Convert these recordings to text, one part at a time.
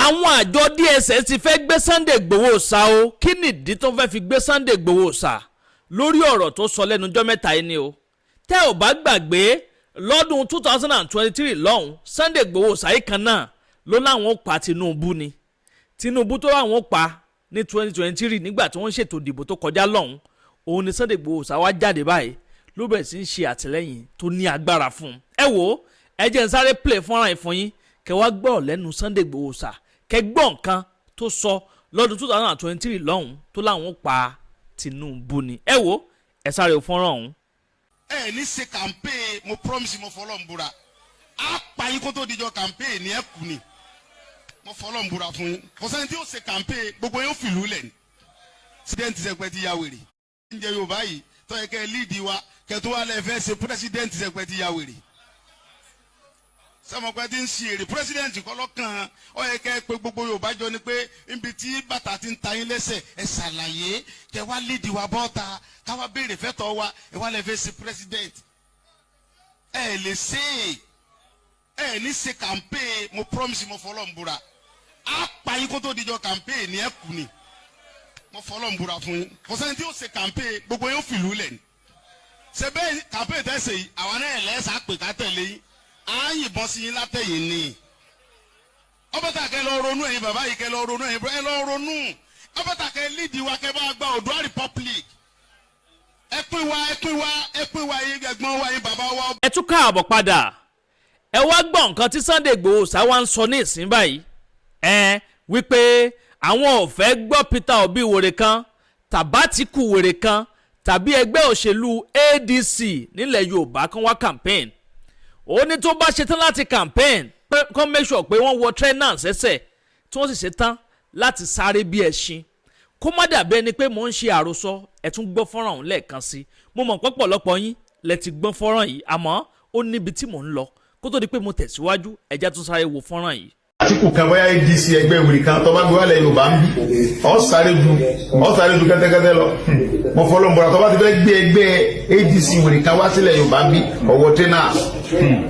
Àwọn àjọ DSS ti fẹ́ gbé Sunday Igboho ṣá o. Kí nìdí tó fẹ́ fi gbé Sunday Igboho ṣá? Lórí ọ̀rọ̀ tó sọ lẹ́nu ọjọ́ 3 yìí ni o. Tẹ́ ò bá gbàgbé, lọ́dún 2023 lọ́hùn, Sunday Igboho ṣáì kan náà ló láwọn ó pa Tinubu ni. Tinubu tó láwọn ó pa ní 2023, nígbà tí wọ́n ń ṣètò ìdìbò tó kọjá lọ́hùn, òun ni Sunday Igboho ṣá wá jáde báyìí, ló bẹ̀rẹ̀ sí ń ṣe àtìlẹ́yìn tó ní agbára fún un. Ẹ wò ó, ẹ jẹ́ n sáré play fọ́nrán yìí fún yín, kẹ́ wá gbọ́ lẹ́nu Sunday Igboho ṣá, kẹ́ gbọ́ nǹkan tó sọ lọ́dún 2023 lọ́hùn tó láwọn pa Tinubu ni. Ẹ wò ó, ẹ sáré fọ́nrán ọ̀hún. Ẹ ní ṣe campaign, mo promise, mo fọlọ́run búra, á pa yín kó tó dijọ́ campaign ní ẹ kú ni. Mo fọlọ́run búra fún yín, kò sẹ́ni tí ó ṣe campaign, gbogbo yóò fìlú lẹ̀ ní. President sẹpẹ ti ya wèrè ń jẹ Yorùbá yìí tó yẹ kẹ́ lead wa, kẹ́ tó wà lẹ́ fẹ́ ṣe president, sẹpẹ ti ya wèrè, sọmọpẹ ti ń ṣe èrè president kọlọ́kàn. Ó yẹ kẹ́ pé gbogbo Yorùbá jọ ni pé níbi tí bàtà ti ń ta yín lẹ́sẹ̀, ẹ ṣàlàyé, kẹ́ wá lead wa bọ́ta, káwá béèrè fẹ́tọ̀ wa. Ẹ wá lẹ́ fẹ́ ṣe president, ẹ lè ṣe é. Ẹ ní ṣe campaign, mo promise, mo fọlọ́run búra, á pa yín kó tó dijọ́ campaign ní ẹ kú ni. Mo fọlọ́run búra fún yín, kò sẹ́ni tí ó ṣe campaign, gbogbo yóò fìlú lẹ̀ ní. Ṣe bẹ́ẹ̀ campaign tẹ̀sẹ̀ yìí, àwọn náà lẹ́sà pè ká tẹ̀lé yín, à ń yìnbọn sí yín látẹ̀yìn ni. Ọbẹ̀tà kẹ lọ ronú, ẹ̀yin bàbá yìí, kẹ lọ ronú, ẹ̀yin ẹ lọ ronú. Ọbẹ̀tà kẹ lead wa, kẹ bá gba Oòduà Republic. Ẹ pín wa, ẹ pín wa, ẹ pín wa, yín ẹ̀gbọ́n wa, yín bàbá wa. Ẹ tún káàbọ̀ padà. Ẹ wá gbọ́ nǹkan tí Sunday Igboho ṣá wá ń sọ ní ìsín báyìí, ẹ wípé àwọn ò fẹ́ gbọ́ Peter Obi wèrè kan, tàbí Àtíkù wèrè kan, tàbí ẹgbẹ́ òṣèlú ADC nílẹ̀ Yorùbá kan wá campaign. Ó ní tó bá ṣetán láti campaign, pé kó make sure pé wọ́n wọ trainer sẹ́sẹ̀, tí wọ́n sì ṣetán láti sáré bí ẹṣin. Kó má dàbí ẹni pé mò ń ṣe àròsọ, ẹ tún gbọ́ fọ́nrán ọ̀hún lẹ́ẹ̀kan sí. Mo mọ̀ pọ̀pọ̀lọpọ̀ yín lẹ ti gbọ́ fọ́nrán yìí, àmọ́ ó níbi tí mò ń lọ kó tó di pé mo tẹ̀síwájú. Ẹ jẹ́ tún sáré wo fọ́nrán yìí. Àtìkù kan, bóyá ADC, ẹgbẹ́ ìwé kan tó bá gbé wálẹ̀ Yorùbá ń bí, ọ sáré ju kẹ́tẹ́kẹ́tẹ́ lọ. Mo fọlọ́ nbọ̀rọ̀, tó bá ti fẹ́ gbé ẹgbẹ́ ADC ìwé kan wá sílẹ̀ Yorùbá ń bí, ọwọ́ tẹ́nà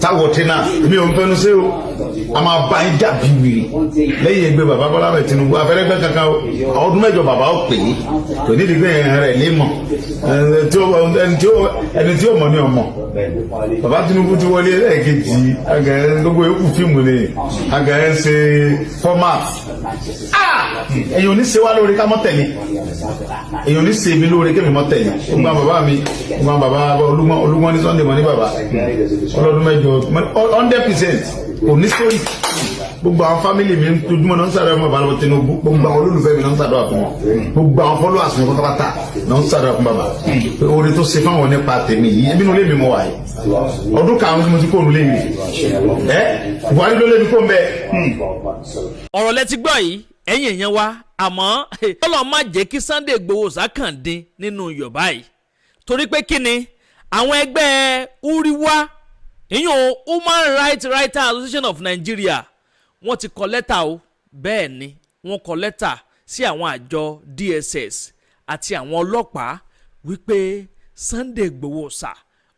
táwọ̀ tẹ́nà, mi ò ń fẹnu sí o, a máa bá yín dàbí wèrè lẹ́yìn ẹgbẹ́ bàbá Bọ́lá bẹ̀ Tinubu. Afẹ́rẹ́gbẹ́ kankan o, ọdún 8 bàbá ó pè é, kò ní ìdígbẹ́ yẹn rẹ̀ lé mọ̀. Ẹni tí ó mọ̀ ní ọmọ bàbá Tinubu ti wọlé lẹ́ẹ̀kejì. Agàrẹ́ gbogbo yòókù fíìmù ni agàrẹ́ ń ṣe format. Ẹ̀yin ò ní ṣe wá lórí ká mọ́ tẹ̀lé, èyàn ò ní ṣe mi lóore kémi mọ́ tẹ̀lé. Gbogbo àwọn bàbá mi, gbogbo àwọn bàbá olúgbọ́n, olúgbọ́n ní Sunday mọ́ ní bàbá ọlọ́dún 8, 100% kò ní sórí. Gbogbo àwọn family mi ojúmọ́ náà ń sàdúrà fún bàbá lọ́wọ́ Tinubu. Gbogbo àwọn olólùfẹ́ mi náà ń sàdúrà fún wọn. Gbogbo àwọn followers mi pátápátá náà ń sàdúrà fún bàbá pé oore tó ṣe fáwọn nípa tèmi yìí. Ebi nulẹ̀ mi mọ̀ wáyé, ọdún 5 tí mo ti kó nulẹ̀ mi ẹ, Buhari ló lé mi kó ń bẹ. Ọ̀rọ̀ lẹ ti gbọ́ yìí, ẹ̀yin èèyàn wa. Àmọ́ Ọlọ́run má jẹ́ kí Sunday Igboho sákàndín nínú Yorùbá yìí, torí pé kí ni àwọn ẹgbẹ́ HURIWA, ìyún Human Rights Writers Association of Nigeria, wọ́n ti kọ lẹ́tà o. Bẹ́ẹ̀ ni, wọ́n kọ lẹ́tà sí àwọn àjọ DSS àti àwọn ọlọ́pàá wípé Sunday Igboho sà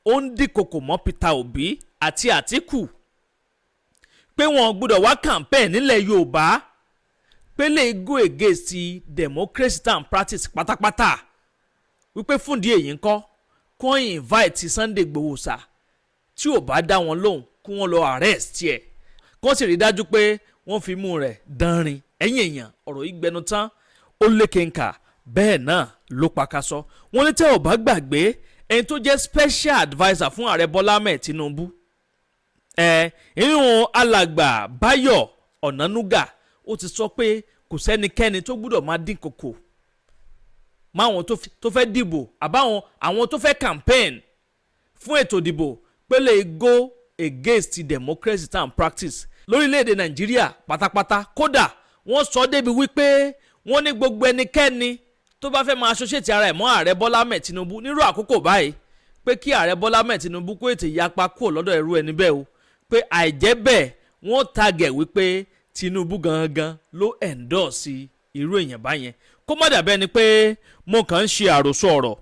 ó ń dìkòkò mọ́ Peter Obi àti Àtíkù, pé wọn gbọ́dọ̀ wá campaign nílẹ̀ Yorùbá, pé lè go against democracy and practice pátápátá, wípé fúndìí èyí ńkọ́, kó invite Sunday Igboho sà, tí ò bá dá wọn lóhùn, kí wọ́n lọ arrest ẹ̀, kó sì rí dájú pé wọ́n fi mú rẹ̀ dánrin. Ẹ̀yìn èèyàn, ọ̀rọ̀ yìí gbẹnu tán, ó lékenkà, bẹ́ẹ̀ náà ló pakasọ. Wọ́n ní tẹ́ ò bá gbàgbé, ẹni tó jẹ́ special adviser fún ààrẹ Bọ́lá Ahmed Tinubu, ẹ inú alàgbà Báyọ̀ Ọ̀nànúgà, ó ti sọ pé kò sẹ́nikẹ́ni tó gbúdọ̀ máa dín kòkò máwọn tó fẹ́ dìbò àbáwọn àwọn tó fẹ́ campaign fún ètò ìdìbò, pé lè go against democracy and practice lórílẹ̀‐èdè Nàìjíríà pátápátá. Kódà wọ́n sọ débi wípé wọ́n ní gbogbo ẹnikẹ́ni tó bá fẹ́ máa associate ara ẹ̀ mọ́ ààrẹ Bọ́lá Ahmed Tinubu nírú àkókò báyìí, pé kí ààrẹ Bọ́lá Ahmed Tinubu kó ètè yapa kúrò lọ́dọ̀ ẹrú ẹni bẹ́ẹ̀ o, pé àìjẹ́ bẹ́ẹ̀, wọ́n tagẹ̀ wípé Tinubu gangan ló endorse irú èèyàn báyẹn. Kó má dàbẹ́ ni pé mo kàn ń ṣe àròsọ ọ̀rọ̀,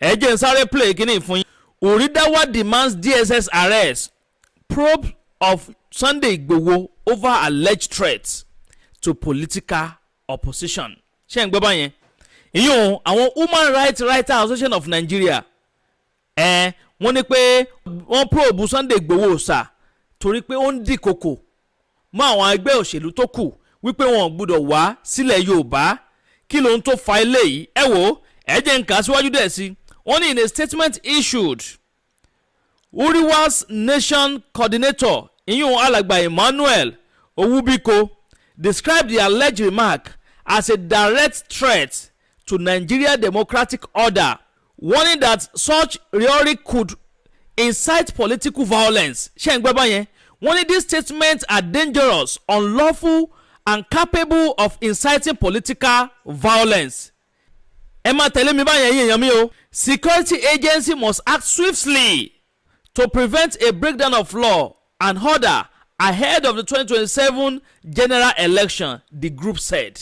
ẹ jẹ́ n sáré play kíní fún yín. Huridawa demands DSS arrest, probe of Sunday Igboho over alleged threats. to political opposition. Ṣé ń gbọ́ báyẹn? Ìyún àwọn Human Rights Writers Association of Nigeria, ẹ wọ́n ní pé wọ́n probe Sunday Igboho Òòṣà torí pé ó ń dìkòkò mọ́ àwọn ẹgbẹ́ òṣèlú tó kù wípé wọn ò gbúdọ̀ wá sílẹ̀ Yorùbá. Kí ló ń tó fa eléyìí? Ẹ wò ó, ẹ jẹ́ n kà síwájú dẹ̀ sí. Wọ́n ní in a statement issued, HURIWA's nation coordinator, ìyún Alàgbà Emmanuel Owubiko, described the alleged remark as a direct threat to Nigeria democratic order, warning that such rhetoric could incite political violence. Ṣé ń gbọ́ báyẹn? Wọ́n ní these statements are dangerous, unlawful and capable of inciting political violence. Ẹ máa tẹ̀lé mi báyẹn, yín èèyàn mi o. Security agency must act swiftly to prevent a breakdown of law and order ahead of the 2027 general election, the group said.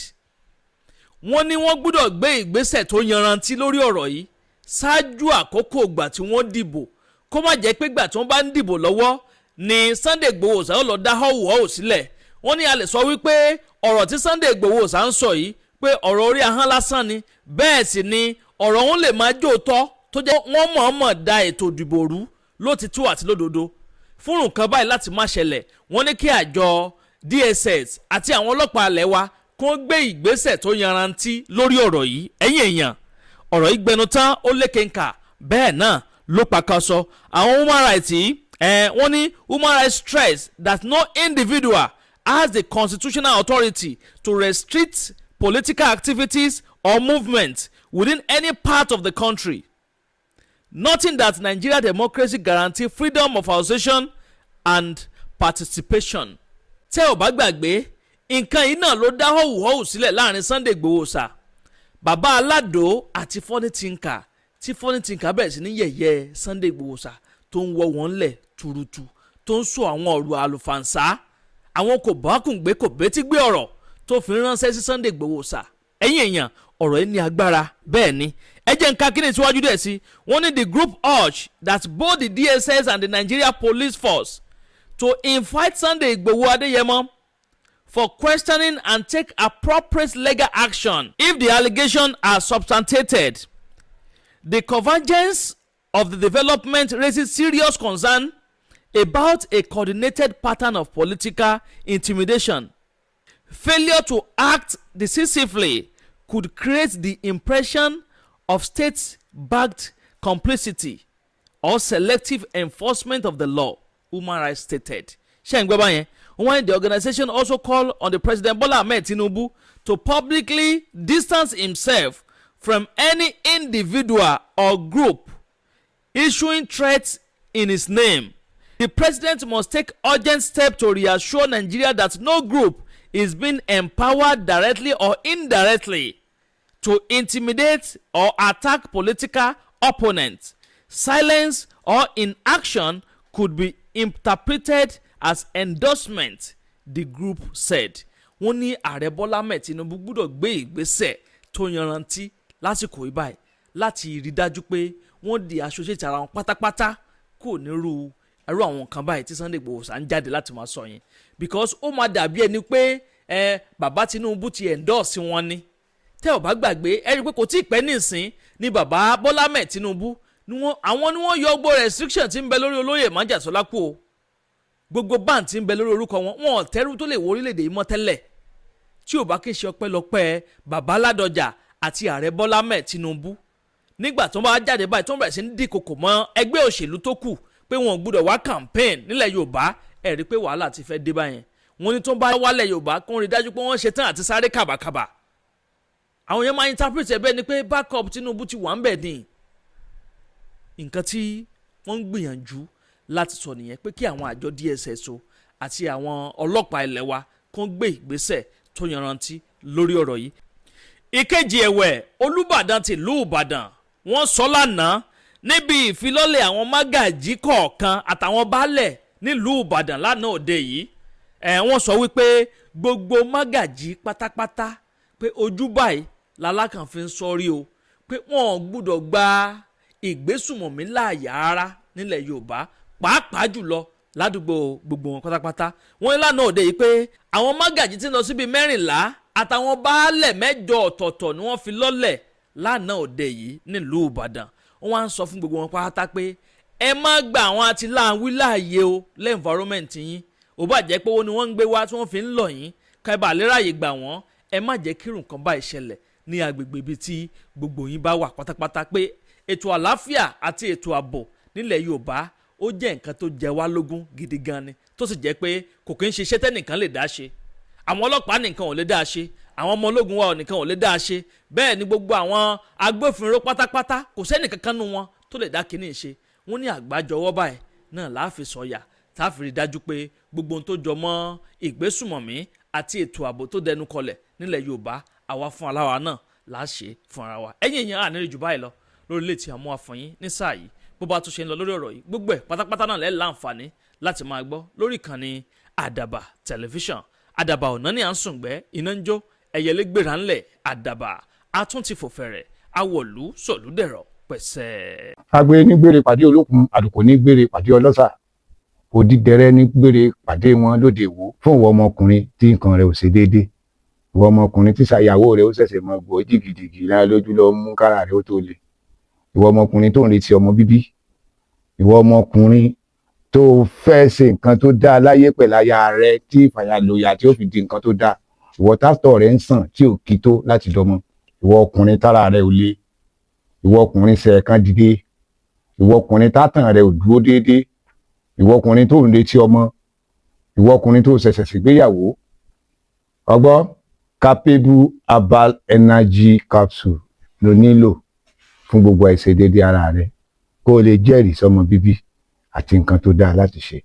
Wọ́n ní wọ́n gbọ́dọ̀ gbé ìgbésẹ̀ tó yanrantí lórí ọ̀rọ̀ yìí ṣáájú àkókò ìgbà tí wọ́n dìbò, kó má jẹ́ pé ìgbà tí wọ́n bá ń dìbò lọ́wọ́ ni Sunday Igboho Òòṣà ó lọ dá họ́wùhọ́wù sílẹ̀. Wọ́n ní a lè sọ wípé ọ̀rọ̀ tí Sunday Igboho Òòṣà ń sọ yìí, pé ọ̀rọ̀ orí ahọ́n lásán ni. Bẹ́ẹ̀ sì ni ọ̀rọ̀ òun lè máa jóòtọ́, tó jẹ́ wọ́n mọ̀ọ́mọ̀ da ètò ìdìbò rú lótìtú àti lódodo. Fún nǹkan báyìí láti má ṣẹlẹ̀, wọ́n ní kí àjọ DSS àti àwọn ọlọ́pàá alẹ́ wa kó gbé ìgbésẹ̀ tó yanrantí lórí ọ̀rọ̀ yìí. Ẹ̀yin èèyàn, ọ̀rọ̀ yìí gbẹnu tán, ó lékenkà, bẹ́ẹ̀ náà ló pàkàṣọ. Àwọn human rights yìí, wọ́n ní human rights stress that no individual has the constitutional authority to restrict political activities or movement within any part of the country, noting that Nigeria democracy guarantee freedom of association and participation. Tẹ́ ò bá gbàgbé, nǹkan yìí náà ló dá họ́wùhọ́wù sílẹ̀ láàrin Sunday Igboho Òòṣà, Bàbá Aládò àti Funny Thinker, tí Funny Thinker bẹ̀rẹ̀ sí ní yẹ̀yẹ́ Sunday Igboho Òòṣà, tó ń wọ́ wọn lẹ̀ tuurutu, tó ń sọ àwọn ọ̀rọ̀ àlùfànṣá, àwọn kò bá kùn gbé, kò bétí gbé ọ̀rọ̀ tó fi ránṣẹ́ sí Sunday Igboho Òòṣà. Ẹ̀yin èèyàn, ọ̀rọ̀ yìí ní agbára. Bẹ́ẹ̀ ni, ẹ jẹ́ nǹkan kíni síwájú dẹ̀ sí. Wọ́n ní the group urge that both the DSS and the Nigeria Police Force to invite Sunday Igboho Adeyemo for questioning and take appropriate legal action if the allegations are substantiated. The convergence of the development raises serious concern about a coordinated pattern of political intimidation. Failure to act decisively could create the impression of state-backed complicity or selective enforcement of the law, human rights stated. Ṣé ń gbọ́ báyẹn? When the organization also called on the President Bola Ahmed Tinubu to publicly distance himself from any individual or group issuing threats in his name. The president must take urgent steps to reassure Nigeria that no group is being empowered directly or indirectly to intimidate or attack political opponents. Silence or inaction could be interpreted as endorsement, the group said. Wọ́n ní Ààrẹ Bọ́lá Ahmed Tinubu gbọ́dọ̀ gbé ìgbésẹ̀ tó yanrantí lásìkò yìí báyìí láti rí dájú pé wọ́n di associate ara wọn pátápátá kò nírú irú àwọn nǹkan báyìí tí Sunday Igboho sá ń jáde láti máa sọ yẹn, because ó máa dàbí ẹni pé ẹ bàbá Tinubu ti endorse wọn ni. Tẹ́ ò bá gbàgbé, ẹ rí i pé kò tí ì pẹ́ nísìn ní bàbá Bọ́lá Ahmed Tinubu ni wọ́n, àwọn ni wọ́n yọ gbogbo restriction tí ń bẹ lórí olóyè Májàsọ́lá kú o. Gbogbo ban tí ń bẹ lórí orúkọ wọn, wọn ò tẹ́rù tó lè wọ orílẹ̀-èdè yìí mọ́ tẹ́lẹ̀, tí ò bá kí n ṣe ọpẹ́lọpẹ́ bàbá Ládọjà àti Ààrẹ Bọ́lá Ahmed Tinubu. Nígbà tó ń bá jáde báyìí, tó ń bẹ̀rẹ̀ sí ní dìkòkò mọ́ ẹgbẹ́ òṣèlú tó kù pé wọn ò gbúdọ̀ wá campaign nílẹ̀ Yorùbá, ẹ̀ rí pé wàhálà ti fẹ́ dé báyẹn. Wọ́n ní tó ń bá wálẹ̀ Yorùbá, kó ń rí dájú pé wọ́n ṣe tán àti sáré kàbàkàbà. Àwọn yẹn máa interpret ẹ bẹ́ẹ̀ ni pé backup Tinubu ti wà ń bẹ̀ ní. Nǹkan tí wọ́n ń gbìyànjú láti sọ nìyẹn, pé kí àwọn àjọ DSS o àti àwọn ọlọ́pàá ilẹ̀ wa kó ń gbé ìgbésẹ̀ tó yanrantí lórí ọ̀rọ̀ yìí. Ìkejì ẹ̀wẹ̀, Olúbàdàn tìlú Ìbàdàn, wọ́n sọ lánàá níbi ìfilọ́lẹ̀ àwọn mágàjí kọ̀ọ̀kan àtàwọn baálẹ̀ nílùú Ìbàdàn lánàá òde yìí. Ẹ̀ wọ́n sọ wípé gbogbo mágàjí pátápátá, pé ojú báyìí lalákàn fi ń sọrí o, pé wọn ò gbúdọ̀ gba ìgbésùmọ̀mí láàyè rárá nílẹ̀ Yorùbá, pàápàá jùlọ Ládùúgbò gbogbo wọn pátápátá, wọ́n ní lánàá òde yìí pé àwọn mágàjí tí ń lọ síbi 14 àtàwọn baálẹ̀ mẹ́jọ ọ̀tọ̀ọ̀tọ̀ ni wọ́n fi lọ́lẹ̀ lánàá òde yìí nílùú Ìbàdàn. Wọ́n wá ń sọ fún gbogbo wọn pátá pé ẹ má gba àwọn àtìláàwí láàyè o lẹ́ environment yín. Ò bá jẹ́ pé owó ni wọ́n ń gbé wá tí wọ́n fi ń lọ̀ yín kábà lè ráàyè gbà wọ́n, ẹ má jẹ́ kí nǹkan báyìí ṣẹlẹ̀ ní agbègbè ibi tí gbogbo yín bá wà pátápátá, pé ètò àlàáfíà àti ètò ààbò nílẹ̀ Yorùbá, ó jẹ́ nǹkan tó jẹ wá lógún gidi gan ni, tó sì jẹ́ pé kò kí ń ṣe iṣẹ́ tẹ́nìkan lè dá ṣe. Àwọn ọlọ́pàá nìkan ò lè dá ṣe, àwọn ọmọ ológun wa nìkan ò lè dá ṣe, bẹ́ẹ̀ ni gbogbo àwọn agbófinró pátápátá, kò sẹ́nì kankan nu wọn tó lè dá kínní ṣe. Wọ́n ní àgbájọwọ́ báyìí náà láàfin sọ̀yà táàfin rí dájú pé gbogbo ohun tó jọ mọ́ ìgbésùmọ̀mí àti ètò ààbò tó dẹnu kọlẹ̀ nílẹ̀ Yorùbá, àwa fún aláwa náà là á ṣe fún ara wa. Ẹ̀yin èèyàn, àníríjù jù báyìí lọ lórí ilé tí a mú wa fún yín ní sáà yìí. Bó bá tún ṣe ń lọ lórí ọ̀rọ̀ yìí, gbogbo ẹ̀ pátápátá náà lẹ́ẹ̀ láǹfààní láti máa gbọ́ lórí ìkànnì Àdàbà Tẹlifíṣàn. Àdàbà ọ̀nà ní à ń sùngbẹ́, iná ń jó, ẹ̀yẹlé gbéra ńlẹ̀, Àdàbà atúntì fòfẹ̀rẹ̀ awọ̀lú sọ̀lúdẹ̀rọ̀ pẹ̀sẹ̀. Agbe ní gbére pàdé olókun, àlùkò ní gbére pàdé ọlọ́sà, òdìdẹrẹ́ ní gbére pàdé wọn lóde Ìwó. Fún ìwọ ọmọkùnrin tí nǹkan rẹ̀ ò ṣe déédé, ìwọ ọmọkùnrin tí ṣàyàwó rẹ̀ ó ṣẹ̀ṣẹ̀ mọ gbọ́ jìgìjìgì lára lójú lọ mú kára rẹ̀ ó tó le, ìwọ ọmọkùnrin tó ń retí ọmọ bíbí, ìwọ ọmọkùnrin tó fẹ́ ṣe nǹkan tó dáa láyé pẹ̀lú aya rẹ tí ìfàyàlòyà tí ó fi di nǹkan tó dáa, ìwọ tátọ̀ rẹ̀ ń sàn tí ò kí tó láti dọmọ, ìwọ ọkùnrin tára rẹ̀ ò le, ìwọ ọkùnrin ṣẹ̀ẹ̀kan dìde, ìwọ ọkùnrin tátàn rẹ̀ ò dúró déédéé, ìwọ ọkùnrin tó ń retí ọmọ, ìwọ ọkùnrin tó ṣẹ̀ṣẹ̀ ṣègbéyàwó, ọgbọ́ Capable Herbal Energy Capsule ló nílò fún gbogbo àìṣedéédé ara rẹ, kó o lè jẹ́rìí sọmọ bíbí àti nǹkan tó dáa láti ṣe.